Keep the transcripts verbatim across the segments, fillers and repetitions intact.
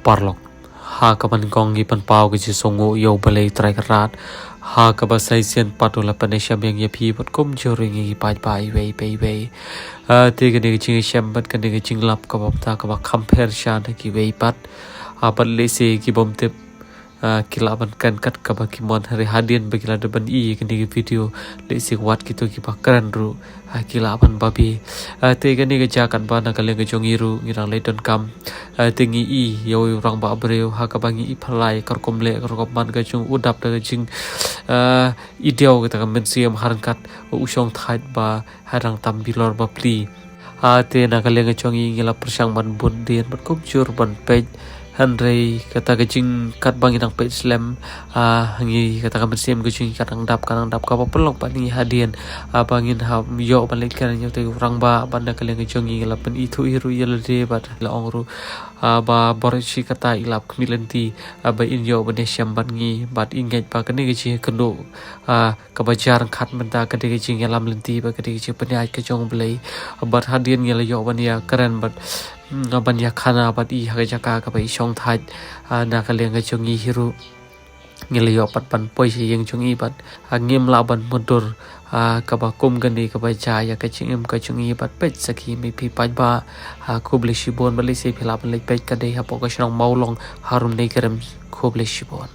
Paralok, ha kaba nyngkong ngi pynpaw ka jingsngewnguh ïa U Blei Trai Kynrad ha kaba sa shisien pat u la pynïashem ïa ngi ïa phi bad kumjuh ruh ïa ngi paidbah iwei pa iwei. Ah, te kane ka jingïashem bad kane ka jinglap kaba mynta kaba kham pher sha na kiwei pat. Ah, bad lehse ki bym tip, ah, ki lah ban kren kat kaba ki mon, hynrei hadien ba ki la dep ban i kane ka video, lehse wat kito kiba kren ruh, ah, ki lah ban babe. Ah, te kane ka jaka katba na ka liang ka jong ngi ruh ngi dang leit donkam. Ah, te ngi i ïa u rangbah briew ha kaba ngi i phylla ïa ka rukom leh ka rukom man ka jong u, dap da ka jing, ah, i diaw kata ka mynsiem ha ryngkat u shong thait ba ha dang tam bilor bapli. Ah, te na ka liang ka jong ngi ngi la pyrshang ban bud dien bad kumjuh ban peit, hynrei kata ka jingkat ba ngi dang peit slem, ah, ngi kata ka mynsiem ka jong ngi ka dang dap, ka dang dap, kaba pynlong pat ngi hadien, ah, ba ngin hap ïoh ban leit kren ïa u rangbah. Bad na ka liang ka jong ngi ngi la pynithuh hi ruh ïa lade bad la ong ruh, ah, ba bor shi katta i lap khmih lynti, ah, ba in ïoh ban ïashem bad ngi, bad i ngeit ba kane ka jingïakynduh, ah, kaba jia ryngkat mynta ka dei ka jingïalam lynti bad ka dei ka jingpynïaid ka jong U Blei. Bad hadien ngi la ïoh ban ïakren bad, mm, ban ïakhana bad i ha ka jaka kaba i shong thait, ah, na ka liang ka jong ngi hi ruh. Ngi la ïoh pat ban poi sha ïing jong i bad, ah, ngim lah ban mutdur, ah, kaba kum kane kaba jia ïa ka jingim ka jong i. Bad peit sakhi me phi paidbah, ah, khublei shibun. Bad lehse phi lah ban leit peit, ka dei hapoh ka shnong Mawlong ha Rymnei Krem. Khublei shibun.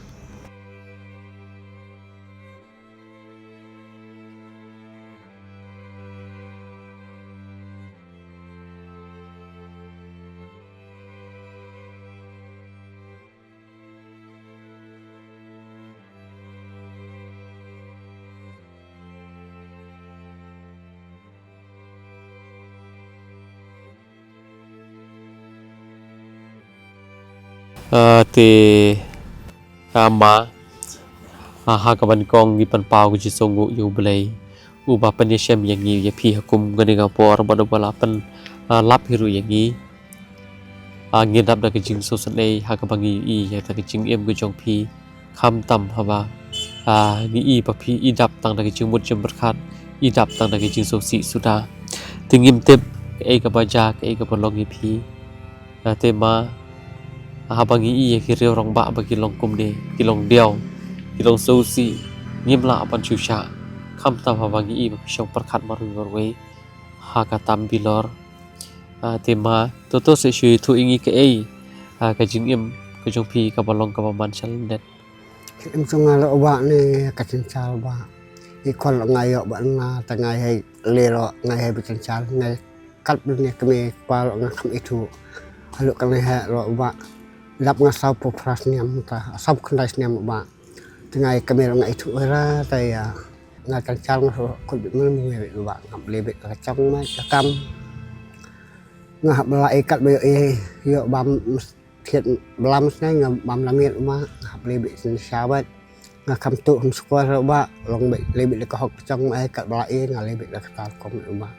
Ah, te, ah, ma, ah, ha kaba nyngkong ngi pynpaw ka jingsngewnguh ïa U Blei uba pynïashem ïa ngi ïa phi ha kum kane ka por bad uba la pyn, ah, lap hi ruh ïa ngi. Ah, ngi dap da ka jingsngewsynei ha kaba ngi i ïa ka jingim ka jong phi. Khamtam haba, ah, ngi i ba phi i dap tang da ka jingmut jingpyrkhat, i dap tang da ka jingsngewsih suda. Te ngim tip kaei kaba jia, kaei kaba long ïa phi. Ah, te ma, haba ngi i ïa ki riew rangbah ba ki long kumne, ki long diaw, ki long sngewsih, ngim lah ban shu shah. Khamtam haba ngi i ba phi shong pyrkhat marwei marwei ha ka tam bilor. Ah, te ma, to to seh shu ïathuh ïa ngi kaei, ah, ka jingim ka jong phi kaba long kaba man sha lyndet. Em, jong nga la u Bah ne ka jingchal Bah. I khon la nga ïoh ba na ta nga hei le lo nga hei ba jingchal nga kat ba ne kmie kpa lo nga kham ithuh. Halu ka ne hei lo Bah. Dap nga saw phew phra snem ta, saw khyndai snem Bah. Ta nga kmie lo nga ithuh ra ta ïa nga jingchal nga so kut bit mel mel Bah, ngam le bit ka chong ma ka kam. Nga hap la i kat ba ïoh i ïoh bam thied blam sne nga bam la miet Bah, nga hap le bit sne sha bad. Nga kham tuh kham sukor Bah, long bit le bit le ka hok chong ma ai kat ba la i nga le bit le ka tal kom Bah.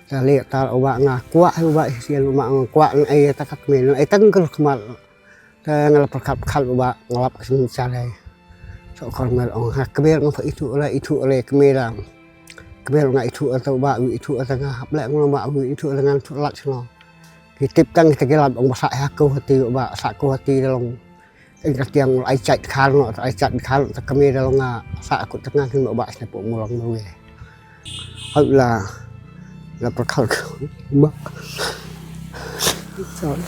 Ta le tal Bah nga kwah Bah, sien Bah nga kwah nga ai ta kat men ai tang ker khmat. Ta nga la pyrkhat pyrkhat Bah nga lap ka sien sha le. So kor nga ong ha kmie nga pha ithuh le ithuh le kmie la. Kmie nga ithuh ta Bah, u ithuh ta nga hap le nga Bah, u ithuh ta nga thuh lat sno. Ki tip tang kita ki lap ong ba sa ha ko hati Bah, sa ko hati da long. Ing ka tiang ai chait khar no, ai chait khar ta kmie da long nga sa ko ta nga kin Bah sne po mu long mu ye. Hau la, la pyrkhat ko Bah. Sorry.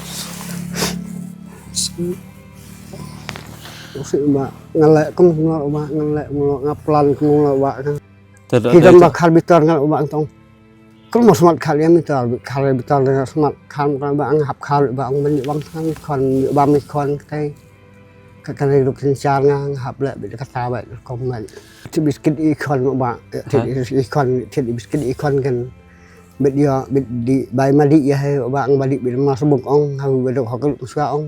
Sorry Bah, nga le kum no Bah, nga le kum no nga plan kum no Bah. Ki dang ba khar bitor nga Bah tong. Kul mo smat khar ïa bitor, khar bitor nga smat khar mo Bah nga hap khar Bah ong ban ïoh bam khar khon ïoh bam khon kai. Ka ka ne duk jingchal nga nga hap le bit ka ta Bah kom man. Ti biskit i khon mo Bah, ti i khon, ti biskit i khon kan. Bit ïa bit di bai ma di ïa hei Bah nga ba di bit ma sabuk ong ha ba dok ha ka luswa ong.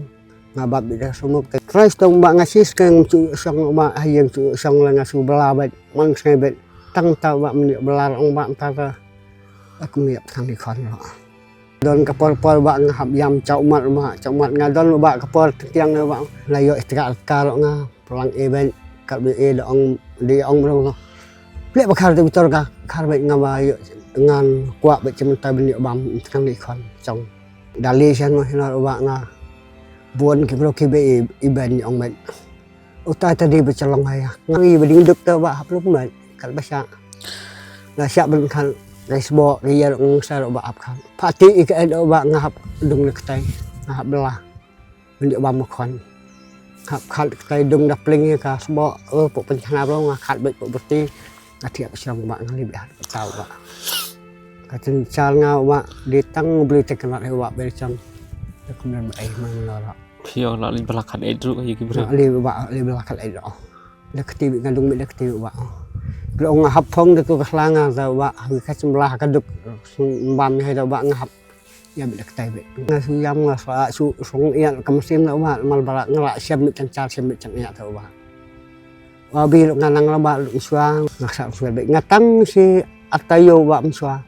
Nga bap bit da sumuk te Christ tong Bah nga sis keng chu song Bah ha ïeng chu song la nga su bla bit man sngai bit tang ta Bah mni bla ong Bah ta ta. Aku mi ap tang di khon lo. Don ka por por Bah nga hap ïam chau mat Bah, chau mat nga don Bah ka por tiang Bah la ïoh itka ka lo nga plang e bit ka bi e da ong di ong bro lo. Ple ba khar de bitor ka khar bit nga ba ïoh ngan kwah bit chemen ta bin ïoh bam tang di khon chong. Dali shan mo hinar Bah nga. Bun ki briew ki ba i, i Ben ong met. Utai ta dei ba chalong hai. Nga i ba ding duk ta ba hap lum met. Kat ba sha. Nga sha ben khan. Ngai sbo ki ya ngsa ba hap khan. Pati i ka et ba nga hap dung na ktai. Nga hap bela. Ngi ba ma khon. Hap khat ktai dung da pling ka sbo, eh, pu penchana bro nga khat bet pu berti. Ka thiap siang ba nga li ba tau ba. Ka chen char nga ba di tang beli te kena ba ber chang. Ka kumne ba ai mang la ra. Phi ong la li bela khat ai dru yu ki bro. Li ba, li bela khat ai dru. Da kti bi nga dung bi da kti ba. Bro nga hap phong da tu ka sla nga za ba. Wi ka chembla ka duk. Sung bam ni hai da ba nga hap. Ya bit da ktai bit. Nga su yam nga sa su song ïa ka masin na uba mal bara nga la siam bit chang char siam bit chang ïa ta uba. Wa bi lu nga nang la ba lu sua nga sa sua bit nga tang si atayo ba msua.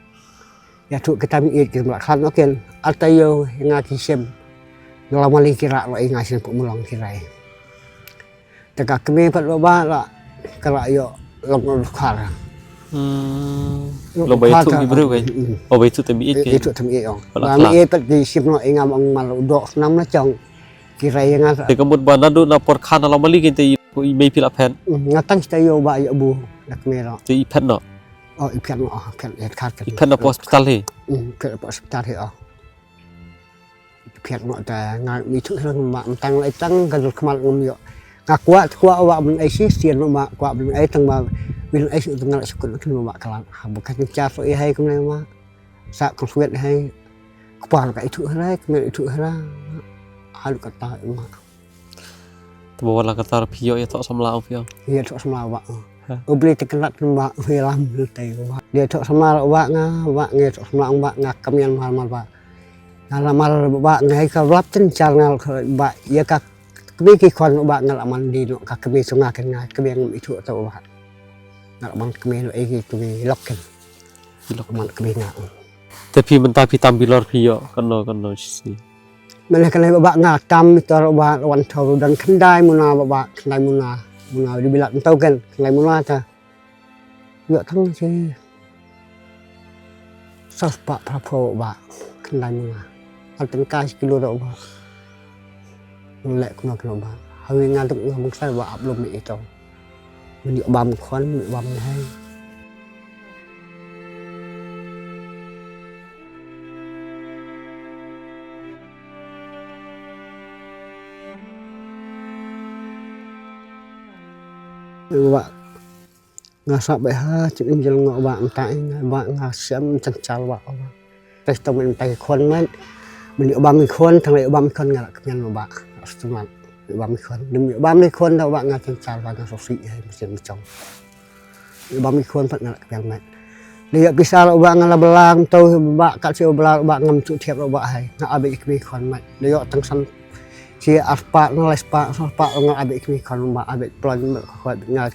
Ya tu kita mi it kita khan oken atayo nga ki sim. Nga la mali kira lo i nga sin pu mulong kirai. Te ka kmie pat ba ba la ka la ïoh long long khar. Hmm. Long ba ïathuh ki briew kai. Hmm. Long ba ïathuh te mi ïeit kai. Ïathuh te mi ïeit ong. Ba la khar. Mi ïeit pat ki sim no i ngam ong mal u dok snam na chong. Ki rai nga. Te ka mut ba naduh na por khan la mali kinte i mei phi la phet. Hmm. Nga tang sta ïoh ba ïoh bu na kmie ro. Te i phet no. Oh i phet no oh phet ïa khar kan. I phet no po hospital hi. Hmm. Phet po hospital hi oh. Phiat ngo ta nga mi thu hlang ma tang lai tang ka dul khmal ngam yo. Nga kwah kwah wa ban ai si sien ma kwah ban ai tang ma bin ai si tang la sukun kin ma kalan. Ha ba ka cha so i hai kum ma. Sa ka suet hai. Kpa ka i thu hra kum i thu hra. Ha lu ka ta ma. Te ba wala ka tar phi yo ya thok samla phi yo. Ya thok samla wa. Ha. U beli te kena ba phi lam te wa. Dia thok samla wa nga wa nge thok samla wa nga kamian mal mal wa. Nga la mar ba nga ka lap chen char nga ba ya ka kmi ki khon ba nga la man di no ka kmi sunga ken nga kmi ngam i thu to ba. Nga la man kmi lo e ki kmi lok ken. Lok man kmi nga. Te phi mynta phi tam bilor phi yo kano kano si. Mane kane ba nga tam tor ba wan tho dan khandai muna ba khandai muna. Muna di bilat tau ken khandai muna ta. Yo tang si. Sas pa pra pho ba khandai muna. Al tang kai kilo do ba. Lek kuno kuno ba. Hawi nga duk nga mung sai ba ap lum ito. Muni bam khon muni bam hai. Wa Nga sah beit ha, chin im jel nga ba mynta nga ba nga siam chan chal ba ba. Tei tong mynta khon met. Myn ïoh bam khon, tang ïoh bam khon nga la kmen ba. Astumat. Ïoh bam khon. Dim ïoh bam khon da ba nga chan chal ba nga so si hai mesin mechong. Ïoh bam khon pat nga la kmen met. Ïoh pisa la ba nga la belang to ba kat si belang ba ngam chu thiap ba hai. Nga abei kmen khon met. Ïoh tang san si arpa nga la spa arpa nga abei kmen khon ba abei plan ba khot nga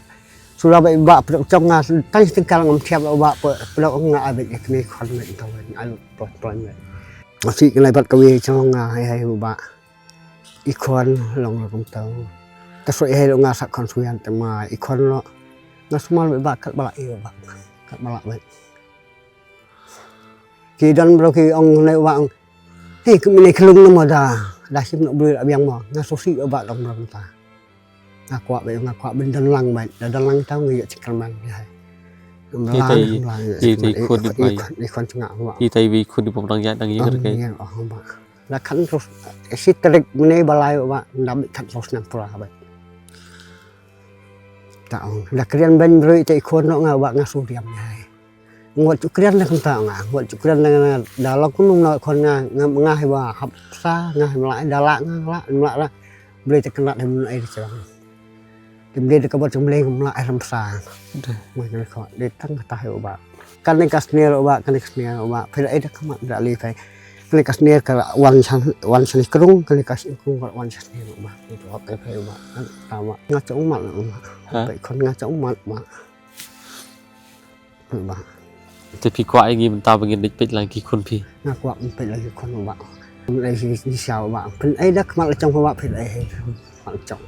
Sula ba i ba pdok chong nga tang sting kal ngam thiap ba ba pdok nga abek i kni khon me to nga alu plot plot me. Asi kena bat kawi chong nga hai hai ba. I khon long lo kum to. Ka so i hai lo nga sa khon suyan te ma i khon lo. Nga sumal ba ba kat bala i ba. Kat bala ba. Ki don bro ki ong ne ba ong. Hei kemine kelung nama da. Da sim no bro abiang ma. Nga so si ba long bro ta. Nga kwah ba nga kwah ban don lang ba da don lang tau nga ïa chikar man ïa hai. Ïa tai ïa tai khun di bai ïa khun chunga ba ïa tai bai khun di pom dang ïa dang ïa rkai. Oh ba la khan terus si tarik mene balai ba da bi khan terus nang pura ba. Ta ong da krian ban roi tai khun no nga ba nga su riam ïa hai. Ngot chu krian da kumta nga ngot chu krian da nga da la kun num na khon nga nga nga hai ba hap sa nga hai mla da la nga la mla la ble te kena da mla ai chang. Kim de ka bot kim le mla ai ram sa. Mo ngi ko de tang ta hai ba. Kan ne ka snier ba kan ne ka snier ba phil ai da kama da le phai. Kan ne ka snier ka wan san wan san krung kan ne ka snier krung ka wan san snier ba. Itu apa phai ba. Kan ta ma nga chong ma ma. Phai khon nga chong ma ma. Ba. Te phi kwah ïa ngi mynta ba ngin dei peit lang ki khun phi. Nga kwah peit lang ki khun ba. Phin ai hi hi sha ba. Phin ai da khmat la chong ba phin ai hi. Khmat la chong.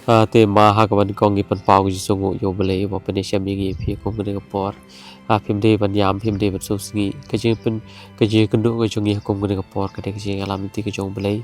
Ah, te ma ha ka ban kong ngi pynpaw ka jingsngewnguh ïa U Blei ba phin ai shem ïa ngi phi kum kane ka por. Ah, phim dei ban ïam phim dei ban sngewsih ka jingpyn ka jingkynduh ka jong ngi kum kane ka por ka dei ka jingïalam lynti ka jong U Blei.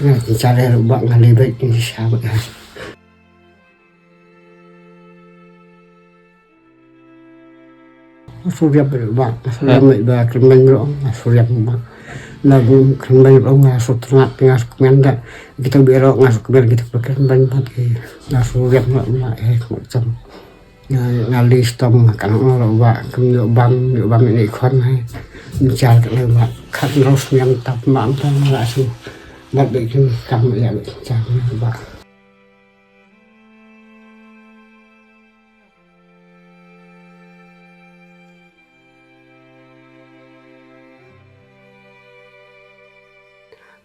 Nga jynjar ruh ba nga leh bad ki sha bad. Nga shu riam bad ba, nga shu riam bad ba kren beiñ ruh nga shu riam ba. Na bu kren beiñ ruh nga shu tnat nga shu kmen da. Kita bad ruh nga shu kmen kita ba kren beiñ ba ki. Nga shu riam ruh ba eh kmut jam. Nga nga list tam kan ruh ba kum ïoh bam ïoh bam ini khon hai. Jynjar ka leh ba khat ruh smiang tap ma am tam la shu. Bad bad kin kam ïa bad jynjar ba.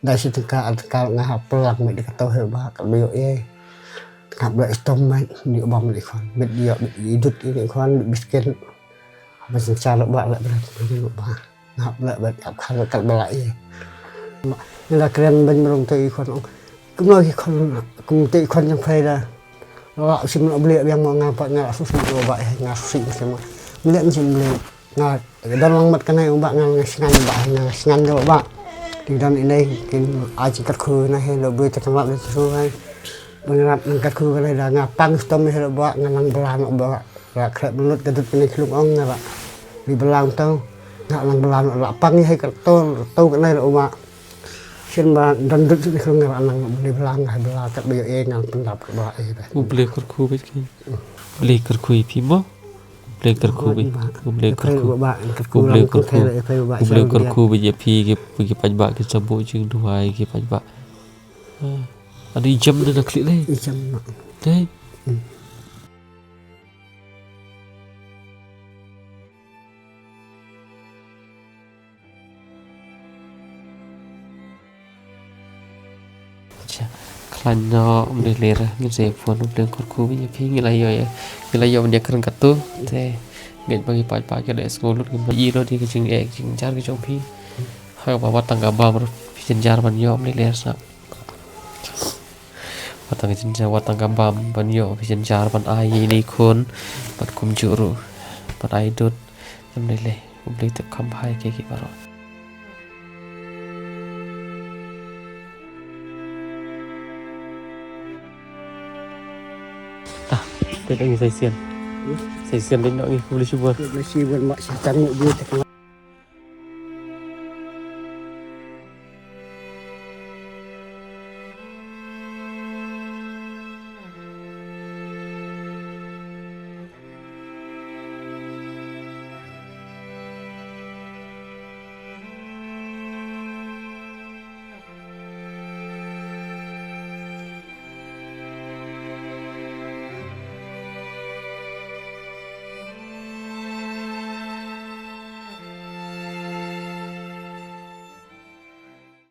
Da shi tyngka ar tyngka nga hap plang met da kato he ba ka leo e. Nga hap leh stom met di ba met di khon met di met di dut di khon met bisken. Ba jynjar ba leh ba ba. Nga hap leh ba hap khan ka ba leh e. Nga la kren ban mrong te i khon ong. Kumno ki khon kum te i khon jong phi da. Nga la sim la bli biang mo nga pat nga la susi lo ba eh nga susi mo sima. Mlek ni sim bli nga don lang mat kanai ba nga nga sngan ba eh nga sngan lo ba. Ti don inai kin ai chi kat khu na he lo bli te tang la bli su hai. Ba nga rat nang kat khu kanai da nga pang stom he lo ba nga nang bla no ba. Ra khreh blut ka dut kanai khlung ong nga ra. Li bla tang nga nang bla no la pang he kat to to kanai lo ba. Sien ba don dut sien khlung nga nang beli blang nga bla kat ba ïoh e ngan pyndap ka ba e ba. U Blei kyrkhu bad ki. U Blei kyrkhu ïa phi mo. U Blei kyrkhu bad. U Blei kyrkhu. Ba kyrkhu. U Blei kyrkhu. U Blei kyrkhu bad ïa phi ki ki paidbah ki sabo jingduwai ki paidbah. Ada i jam da na klik dei. I jam. Dei. Khlaiñ noh, ym dei ler, ngin sa ïa phone, U Blei un kyrkhu bad ïa phi, ngi la ïoh ïa, ngi la ïoh ban ïa kren katto, te ngeit ba ngi paidbah ki la sngewlut, ngim ïoh lut ïa ka jingeh jingjar ka jong phi. Ha kaba wat tang ka bam ruh phi jynjar ban ïoh, ym dei ler sah. Wat tang ka jynjar, wat tang ka bam ban ïoh phi jynjar ban ai ïa ine i khun, bad kumjuh ruh ban ai dud. Ym dei lei, U Blei tip kham bha ïa ki baroh. Peit ngi Saisian. Saisian leit noh ngi, khublei shibun. Khublei shibun, ma sha tang noh biu te ka